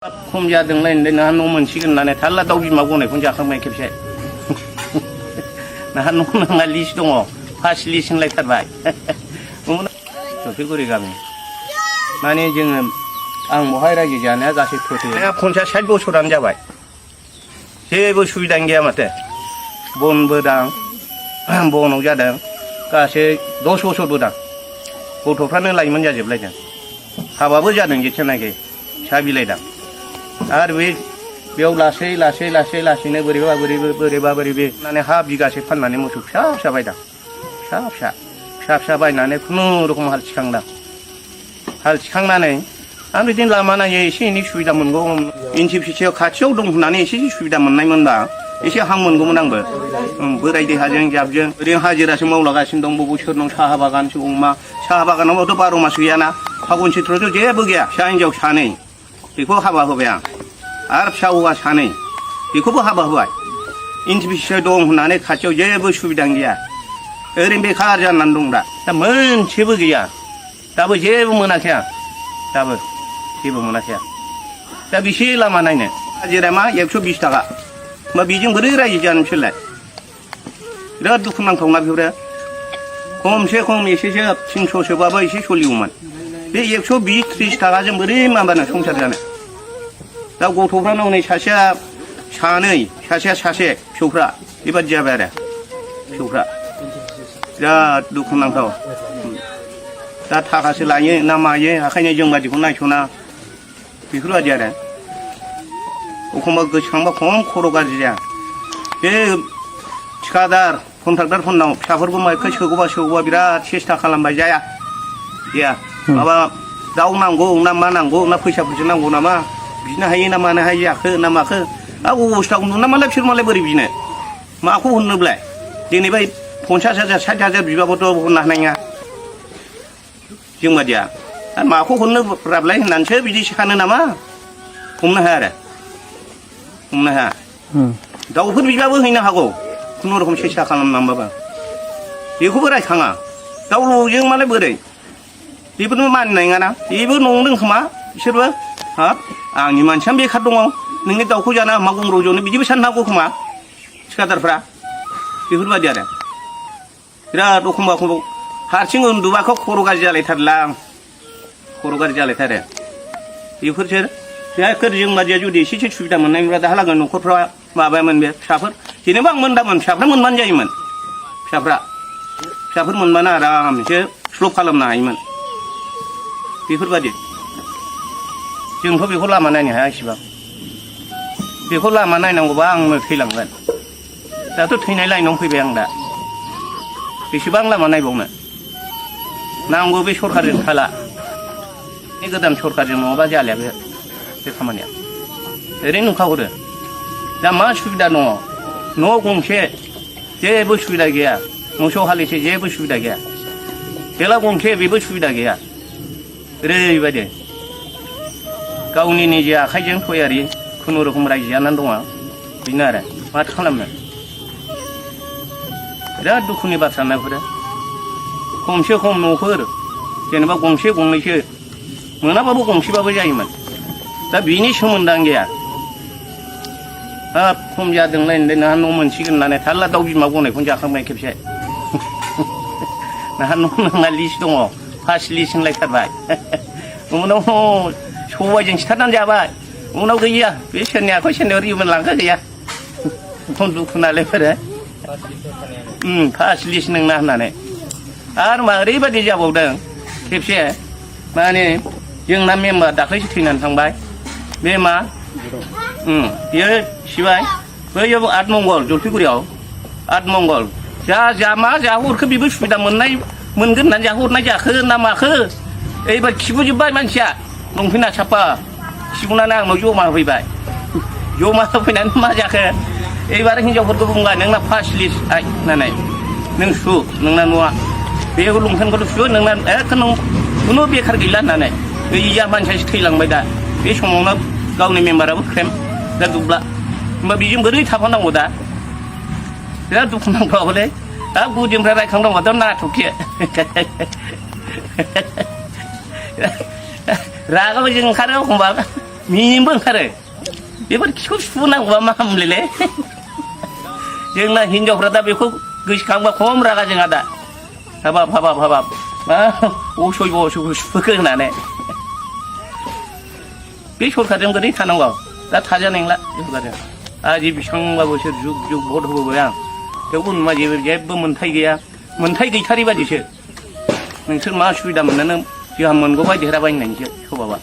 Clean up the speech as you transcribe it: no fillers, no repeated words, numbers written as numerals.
खम जादोंलाय नोंहा न' मोनसिगोन होननानै थारला दाउ बिमा गनायखौनो जाखांबाय खेबसे नोंहा न' नोंहा लिस्ट दङ फार्स्ट लिस्ट होनलायथारबाय जफिगुरि गामि माने जोङो आं बहाय रायजो जानाया गासै 50-60 बोसोरानो जाबाय जेबो सुबिदानो गैया माथो बनबो दां बनाव जादों गासै 10 बोसोरबो दां गथ'फ्रानो लाइमोन जाजोबलायदों हाबाबो जादों जेथेनाखि फिसा बिलाइदों आरो बेयाव लासैनो बोरैबा माने हा बिगासे फाननानै मोसौ फिसा बायदां फिसा बायनानै खुनुरुखुम हाल थिखांदां हाल थिखांनानै आं बिदिनो लामा नायो एसे एनै सुबिदा मोनगौ एनटिपिसिआव खाथियाव दं होननानै एसे सुबिदा मोननायमोनबा एसे हां मोनगौमोन आंबो बोराय देहाजों जाबजों ओरैनो हाजिरासो मावलागासिनो दं बबाव सोरनाव साहा बागानसो अमा साहा बागानावथ' 12 मास गैयाना फागुन चैत्रआवथ' जेबो गैया फिसा हिन्जाव सानै बेखौ हाबा होबाय आं आरो फिसा हौवा सानै बेखौबो हाबा होबाय एनटिपिसिआव दं होननानै खाथियाव जेबो सुबिदा गैया ओरैनो बेखार जानानै दं दा मोनसेबो गैया दाबो जेबो मोनाखै आं दाबो जेबो मोनाखै आं दा बेसे लामा नायनो हाजिरा मा 120 थाखा होमबा बेजों बोरै रायजो जानो बिसोरलाय बिराद दुखुनांथावना बेफोरो खमसे खम एसेसो 300 सोबाबो एसे सोलियोमोन बे 120-30 थाखाजों बोरै माबानो संसार जानो दा गथ'फ्रानो हनै सासेया सानै सासेया सासे फिसौफ्रा बेबादि जाबाय आरो फिसौफ्रा बिराद दुखुनांथाव दा थाखासो लायो ना मायो ओंखायनो जों बादिखौ नायस'ना बेफोरबादि आरो एखमबा गोसोखांबा खम खर' गाज्रि जाया बे थिखादार कन्ट्राक्टारफोरनाव फिसाफोरखौ माइखौ सोगौबा बिराद सेस्था खालामबाय जाया माबा दाउ नांगौ ना मा नांगौ ना फैसाफोरसो नांगौ नामा बिनो हायो ना मानो हायो जाखो ना माखो अबस्थाखौ नुना मालाय बिसोर मालाय बोरै बिनो माखौ हरनोब्लाय जेनेबा 50,000 60,000 बिबाबोथ' हरनो हानाय नङा जों बादिया आरो माखौ हरनो राबलाय होननानैसो बिदि सानो नामा हमनो हाया आरो हमनो हाया दाउफोर बिबाबो हैनो हागौ खुनुरुखुम सेस्था खालामनांबाबो बेखौबो रायखाङा दाउल'जों मालाय बोरै बेफोरनो मानिनाय नङाना बेबो नंदों खोमा बिसोरबो हाब आंनि मानसियानो बेखार दङ नोंनि दाउखौ जाना मा गंग्रजोंनो बिदिबो साननो हागौ खोमा थिखादारफ्रा बेफोरबादि आरो बिराद एखमबा हारसिं उन्दुबाखौ खर' गाज्रि जालायथारलां खर' गाज्रि जालायथारो बेफोरसो बेफोर जों बादिया जुदि एसेसो सुबिदा मोननायमोनब्ला दाहालागै न'खरफ्रा माबायामोन बे फिसाफोर जेनेबा आं मोनदामोन फिसाफ्रा मोनबानो जायोमोन फिसाफोर मोनबानो आरामसे स्लप खालामनो हायोमोन बेफोरबादि जोंथ' बेखौ लामा नायनो हाया इसेबां बेखौ लामा नायनांगौबा आंनो थैलांगोन दाथ' थैनाय लाइनाव फैबाय आं दा बेसेबां लामा नायबावनो नांगौ बे सरखारजों हाला बे गोदान सरखारजों नङाबा जालिया बे खामानिया ओरैनो नुखाहरो दा मा सुबिदा दङ न' गंसे जेबो सुबिदा गैया मोसौ हालिसे जेबो सुबिदा गैया थेला गंसे बेबो सुबिदा गैया ओरैबायदि गावनि निजे आखाइजों थयारि खुनुरुखुम रायजो जानानै दङ बेनो आरो माथो खालामनो बिराद दुखुनि बाथ्रा नाफोरो खमसे खम न'फोर जेनेबा गंसे गंनैसो मोनाबाबो गंसेबाबो जायोमोन दा बिनि सोमोन्दोआनो गैया हाब खम जादोंलाय नोंहा न' मोनसिगोन होननानै थारला दाउ बिमा गनायखौनो जाखांबाय खेबसे नोंहा नोंहा लिस्ट दङ फार्स्ट लिस्ट होनलायथारबाय उनाव सबायजों सिथारनानै जाबाय उनाव गैया बे सोरनि आखाइ सोरनियाव रिबन लांखा गैया दुखु नालायफोरो फार्स्ट लिस्ट नोंना होननानै आरो मा ओरैबायदि जाबावदों खेबसे माने जोंना मेम्बार दाख्लैसो थैनानै थांबाय बे मा बियो सिबाय बैयाव 8 मंगल जलफिगुरियाव 8 मंगल मा जाहरखो बेबो सुबिदा मोनगोन होननानै जाहरनाय जाखो ना माखो एबार खिबुजोब्बाय मानसिया लंपेन्टआ साफा खिबुनानै आंनाव जमा होफैबाय जमा होफैनानै मा जाखो एबार हिनजावफोरखौ बुंबाय नोंना फार्स्ट लिस्ट होननानै नों सु नोंना न'आ बे लंपेन्टखौल' सु नोंना नों खुनु बेखार गैला होननानै गैया मानसियासो थैलांबाय दा बे समावनो गावनि मेम्बाराबो ख्रेम दा दुब्ला होमबा बेजों बोरै थाफानांगौ दा बिराद दुखु नांथावलै दा गुदिनिफ्राय रायखांनांगौथ' नाथ'खे रागाबो जों ओंखारो एखमबा मिनिनोबो ओंखारो बेफोर खिखौ सुनांगौबा मा खालामलै जोंना हिनजावफ्रा दा बेखौ गोसोखांबा खम रागा जोंहा दा हाबाब हाबाब हाबाब मा असयखौ सुखो होननानै बे सरखारजों बोरै थानांगौ दा थाजानाय नंला बे सरखारजों आजि बेसेबांबा बोसोर जुग जुग भट होबोबाय आं थेवबो नुवा जेबो मोन्थाय गैया मोन्थाय गैथारि बादिसो नोंसोर मा सुबिदा मोननानै जोंहा मोनगौबाय देरहाबाय होननायनिसो सभाबा